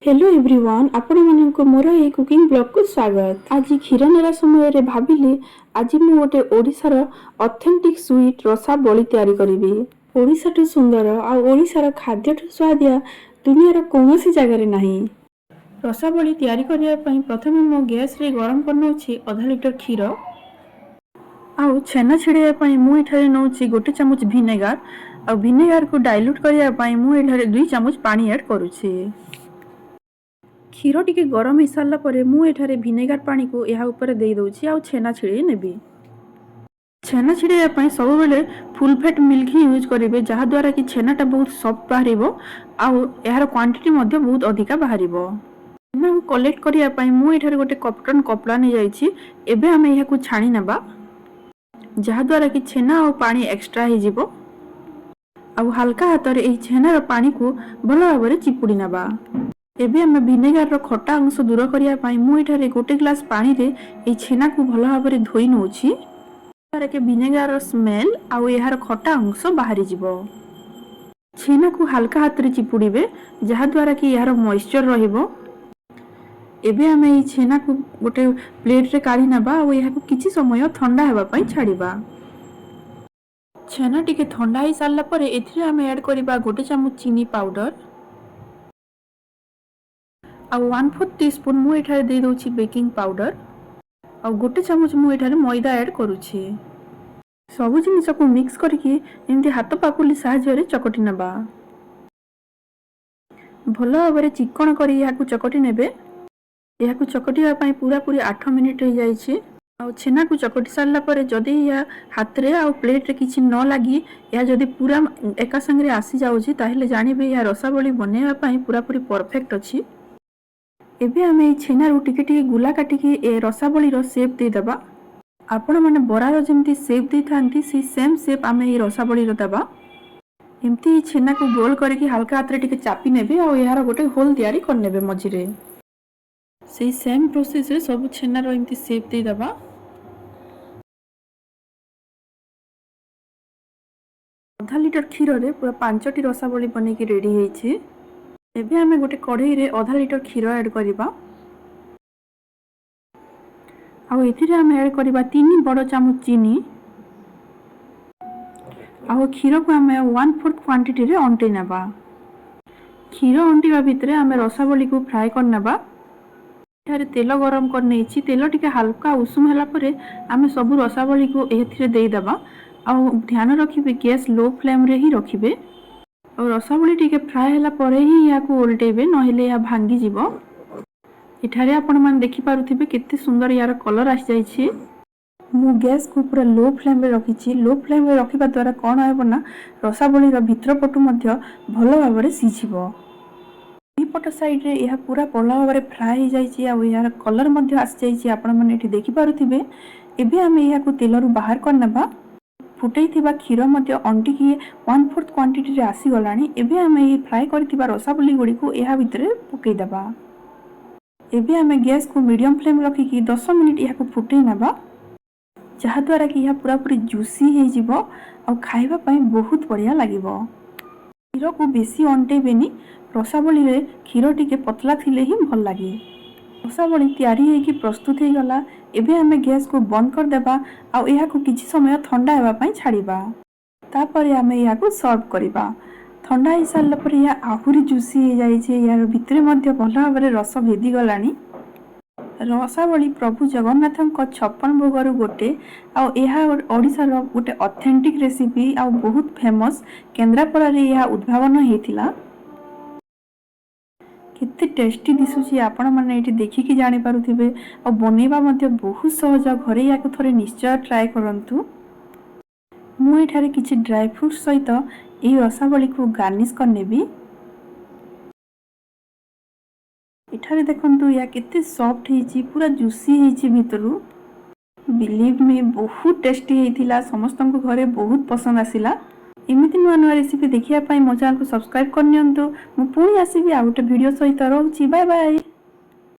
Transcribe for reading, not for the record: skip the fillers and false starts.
Hello everyone, ଆପଣମାନଙ୍କୁ ମୋର ଏହି କୁକିଂ ବ୍ଲଗ୍କୁ ସ୍ୱାଗତ। ଆଜି କ୍ଷୀର ନେଲା ସମୟରେ ଭାବିଲି, ଆଜି ମୁଁ ଗୋଟେ ଓଡ଼ିଶାର ଅଥେଣ୍ଟିକ୍ ସୁଇଟ୍ ରସାବଳି ତିଆରି କରିବି। ଓଡ଼ିଶାଠୁ ସୁନ୍ଦର ଆଉ ଓଡ଼ିଶାର ଖାଦ୍ୟଠୁ ସୁଆଦିଆ ଦୁନିଆର କୌଣସି ଜାଗାରେ ନାହିଁ। ରସାବଳି ତିଆରି କରିବା ପାଇଁ ପ୍ରଥମେ ମୁଁ ଗ୍ୟାସରେ ଗରମ କରିନେଉଛି ଅଧା ଲିଟର କ୍ଷୀର। ଆଉ ଛେନା ଛିଡ଼େଇବା ପାଇଁ ମୁଁ ଏଠାରେ ନେଉଛି 1 ଚାମଚ ଭିନେଗାର। ଆଉ ଭିନେଗାରକୁ ଡାଇଲ୍ୟୁଟ୍ କରିବା ପାଇଁ ମୁଁ ଏଠାରେ 2 ଚାମଚ ପାଣି ଆଡ଼୍ କରୁଛି। କ୍ଷୀର ଟିକେ ଗରମ ହେଇସାରିଲା ପରେ ମୁଁ ଏଠାରେ ଭିନେଗାର ପାଣିକୁ ଏହା ଉପରେ ଦେଇଦେଉଛି ଆଉ ଛେନା ଛିଡ଼େଇ ନେବି। ଛେନା ଛିଡ଼େଇବା ପାଇଁ ସବୁବେଳେ ଫୁଲ୍ ଫ୍ୟାଟ୍ ମିଲ୍କ ହିଁ ୟୁଜ୍ କରିବେ, ଯାହାଦ୍ୱାରା କି ଛେନାଟା ବହୁତ ସଫ୍ଟ ବାହାରିବ ଆଉ ଏହାର କ୍ୱାଣ୍ଟିଟି ମଧ୍ୟ ବହୁତ ଅଧିକା ବାହାରିବ। ଛେନାକୁ କଲେକ୍ଟ କରିବା ପାଇଁ ମୁଁ ଏଠାରେ ଗୋଟେ କଟନ୍ କପଡ଼ା ନେଇଯାଇଛି। ଏବେ ଆମେ ଏହାକୁ ଛାଣି ନେବା, ଯାହାଦ୍ୱାରା କି ଛେନା ଆଉ ପାଣି ଏକ୍ସଟ୍ରା ହେଇଯିବ। ଆଉ ହାଲକା ହାତରେ ଏହି ଛେନାର ପାଣିକୁ ଭଲ ଭାବରେ ଚିପୁଡ଼ି ନେବା। ଏବେ ଆମେ ଭିନେଗାରର ଖଟା ଅଂଶ ଦୂର କରିବା ପାଇଁ ମୁଁ ଏଠାରେ ଗୋଟେ ଗ୍ଲାସ୍ ପାଣିରେ ଏହି ଛେନାକୁ ଭଲ ଭାବରେ ଧୋଇ ନେଉଛି, ଯାହାଦ୍ୱାରା କି ଭିନେଗାରର ସ୍ମେଲ୍ ଆଉ ଏହାର ଖଟା ଅଂଶ ବାହାରିଯିବ। ଛେନାକୁ ହାଲକା ହାତରେ ଚିପୁଡ଼ିବେ, ଯାହାଦ୍ୱାରା କି ଏହାର ମଏଶ୍ଚର ରହିବ। ଏବେ ଆମେ ଏହି ଛେନାକୁ ଗୋଟେ ପ୍ଲେଟ୍ରେ କାଢ଼ି ନେବା ଆଉ ଏହାକୁ କିଛି ସମୟ ଥଣ୍ଡା ହେବା ପାଇଁ ଛାଡ଼ିବା। ଛେନା ଟିକେ ଥଣ୍ଡା ହେଇସାରିଲା ପରେ ଏଥିରେ ଆମେ ଆଡ଼୍ କରିବା 1 ଚାମଚ ଚିନି ପାଉଡ଼ର ଆଉ 1/4 ଟି ସ୍ପୁନ୍ ମୁଁ ଏଠାରେ ଦେଇଦେଉଛି ବେକିଂ ପାଉଡ଼ର। ଆଉ 1 ଚାମଚ ମୁଁ ଏଠାରେ ମଇଦା ଆଡ଼୍ କରୁଛି। ସବୁ ଜିନିଷକୁ ମିକ୍ସ କରିକି ଏମିତି ହାତ ପାପୁଲି ସାହାଯ୍ୟରେ ଚକଟି ନେବା। ଭଲ ଭାବରେ ଚିକ୍କଣ କରି ଏହାକୁ ଚକଟି ନେବେ। ଏହାକୁ ଚକଟିବା ପାଇଁ ପୁରାପୁରି 8 ମିନିଟ୍ ହେଇଯାଇଛି। ଆଉ ଛେନାକୁ ଚକଟି ସାରିଲା ପରେ ଯଦି ଏହା ହାତରେ ଆଉ ପ୍ଲେଟ୍ରେ କିଛି ନ ଲାଗି ଏହା ଯଦି ପୁରା ଏକା ସାଙ୍ଗରେ ଆସିଯାଉଛି, ତାହେଲେ ଜାଣିବେ ଏହା ରସାବଳି ବନେଇବା ପାଇଁ ପୁରାପୁରି ପରଫେକ୍ଟ ଅଛି। ଏବେ ଆମେ ଏଇ ଛେନାରୁ ଟିକେ ଟିକେ ଗୁଲା କାଟିକି ଏ ରସାବଳିର ସେପ୍ ଦେଇଦେବା। ଆପଣମାନେ ବରାର ଯେମିତି ସେପ୍ ଦେଇଥାନ୍ତି, ସେଇ ସେମ୍ ସେପ୍ ଆମେ ଏଇ ରସାବଳିର ଦେବା। ଏମିତି ଏଇ ଛେନାକୁ ଗୋଲ କରିକି ହାଲକା ହାତରେ ଟିକେ ଚାପି ନେବେ ଆଉ ଏହାର ଗୋଟେ ହୋଲ୍ ତିଆରି କରିନେବେ ମଝିରେ। ସେଇ ସେମ୍ ପ୍ରୋସେସରେ ସବୁ ଛେନାର ଏମିତି ସେପ୍ ଦେଇଦେବା। ଅଧା ଲିଟର କ୍ଷୀରରେ ପୁରା ପାଞ୍ଚଟି ରସାବଳି ବନେଇକି ରେଡ଼ି ହେଇଛି। ଏବେ ଆମେ ଗୋଟେ କଢ଼େଇରେ ଅଧା ଲିଟର କ୍ଷୀର ଆଡ଼୍ କରିବା ଆଉ ଏଥିରେ ଆମେ ଆଡ଼୍ କରିବା 3 ବଡ଼ ଚାମଚ ଚିନି। ଆଉ କ୍ଷୀରକୁ ଆମେ 1/4 କ୍ୱାଣ୍ଟିଟିରେ ଅଣ୍ଟେଇ ନେବା। କ୍ଷୀର ଅଣ୍ଟିବା ଭିତରେ ଆମେ ରସାବଳିକୁ ଫ୍ରାଏ କରିନେବା। ଏଠାରେ ତେଲ ଗରମ କରିନେଇଛି। ତେଲ ଟିକେ ହାଲକା ଉଷୁମ ହେଲା ପରେ ଆମେ ସବୁ ରସାବଳିକୁ ଏଥିରେ ଦେଇଦେବା। ଆଉ ଧ୍ୟାନ ରଖିବେ, ଗ୍ୟାସ୍ ଲୋ ଫ୍ଲେମ୍ରେ ହିଁ ରଖିବେ। ଆଉ ରସାବଳି ଟିକେ ଫ୍ରାଏ ହେଲା ପରେ ହିଁ ଏହାକୁ ଓଲଟେଇବେ, ନହେଲେ ଏହା ଭାଙ୍ଗିଯିବ। ଏଠାରେ ଆପଣମାନେ ଦେଖିପାରୁଥିବେ, କେତେ ସୁନ୍ଦର ୟାର କଲର୍ ଆସିଯାଇଛି। ମୁଁ ଗ୍ୟାସ୍କୁ ପୁରା ଲୋ ଫ୍ଲେମ୍ରେ ରଖିଛି। ଲୋ ଫ୍ଲେମ୍ରେ ରଖିବା ଦ୍ୱାରା କ'ଣ ହେବ ନା, ରସାବଳିର ଭିତର ପଟୁ ମଧ୍ୟ ଭଲ ଭାବରେ ସିଝିବ। ଦୁଇପଟ ସାଇଡ଼୍ରେ ଏହା ପୁରା ଭଲ ଭାବରେ ଫ୍ରାଏ ହେଇଯାଇଛି ଆଉ ଏହାର କଲର୍ ମଧ୍ୟ ଆସିଯାଇଛି, ଆପଣମାନେ ଏଠି ଦେଖିପାରୁଥିବେ। ଏବେ ଆମେ ଏହାକୁ ତେଲରୁ ବାହାର କରିନେବା। ଫୁଟେଇଥିବା କ୍ଷୀର ମଧ୍ୟ ଅଣ୍ଟିକି 1/4 କ୍ୱାଣ୍ଟିଟିରେ ଆସିଗଲାଣି। ଏବେ ଆମେ ଏହି ଫ୍ରାଏ କରିଥିବା ରସାବଳି ଗୁଡ଼ିକୁ ଏହା ଭିତରେ ପକାଇଦେବା। ଏବେ ଆମେ ଗ୍ୟାସ୍କୁ ମିଡ଼ିୟମ୍ ଫ୍ଲେମ୍ ରଖିକି 10 ମିନିଟ୍ ଏହାକୁ ଫୁଟେଇ ନେବା, ଯାହାଦ୍ୱାରା କି ଏହା ପୁରାପୁରି ଜୁସି ହେଇଯିବ ଆଉ ଖାଇବା ପାଇଁ ବହୁତ ବଢ଼ିଆ ଲାଗିବ। କ୍ଷୀରକୁ ବେଶୀ ଅଣ୍ଟେଇବେନି। ରସାବଳିରେ କ୍ଷୀର ଟିକେ ପତଲା ଥିଲେ ହିଁ ଭଲ ଲାଗେ। ରସାବଳି ତିଆରି ହେଇକି ପ୍ରସ୍ତୁତ ହେଇଗଲା। ଏବେ ଆମେ ଗ୍ୟାସ୍କୁ ବନ୍ଦ କରିଦେବା ଆଉ ଏହାକୁ କିଛି ସମୟ ଥଣ୍ଡା ହେବା ପାଇଁ ଛାଡ଼ିବା। ତାପରେ ଆମେ ଏହାକୁ ସର୍ଭ କରିବା। ଥଣ୍ଡା ହେଇସାରିଲା ପରେ ଏହା ଆହୁରି ଜୁସି ହେଇଯାଇଛି। ଏହାର ଭିତରେ ମଧ୍ୟ ଭଲ ଭାବରେ ରସ ଭେଦିଗଲାଣି। ରସାବଳି ପ୍ରଭୁ ଜଗନ୍ନାଥଙ୍କ 56 ଭୋଗରୁ ଗୋଟେ ଆଉ ଏହା ଓଡ଼ିଶାର ଗୋଟେ ଅଥେଣ୍ଟିକ୍ ରେସିପି ଆଉ ବହୁତ ଫେମସ୍। କେନ୍ଦ୍ରାପଡ଼ାରେ ଏହା ଉଦ୍ଭାବନ ହେଇଥିଲା। କେତେ ଟେଷ୍ଟି ଦିଶୁଛି, ଆପଣମାନେ ଏଇଠି ଦେଖିକି ଜାଣିପାରୁଥିବେ। ଆଉ ବନେଇବା ମଧ୍ୟ ବହୁତ ସହଜ। ଘରେ ୟାକୁ ଥରେ ନିଶ୍ଚୟ ଟ୍ରାଏ କରନ୍ତୁ। ମୁଁ ଏଠାରେ କିଛି ଡ୍ରାଏ ଫ୍ରୁଟ୍ସ ସହିତ ଏହି ରସାବଳିକୁ ଗାର୍ନିସ୍ କରିନେବି। ଏଠାରେ ଦେଖନ୍ତୁ, ଏହା କେତେ ସଫ୍ଟ ହେଇଛି, ପୁରା ଜୁସି ହେଇଛି ଭିତରୁ। ବିଲିଭ୍ ମି, ବହୁତ ଟେଷ୍ଟି ହେଇଥିଲା। ସମସ୍ତଙ୍କୁ ଘରେ ବହୁତ ପସନ୍ଦ ଆସିଲା। ଏମିତି ନୂଆ ନୂଆ ରେସିପି ଦେଖିବା ପାଇଁ ମୋ ଚ୍ୟାନେଲକୁ ସବସ୍କ୍ରାଇବ୍ କରିନିଅନ୍ତୁ। ମୁଁ ପୁଣି ଆସିବି ଆଉ ଗୋଟେ ଭିଡ଼ିଓ ସହିତ। ରହୁଛି, ବାଏ ବାଏ।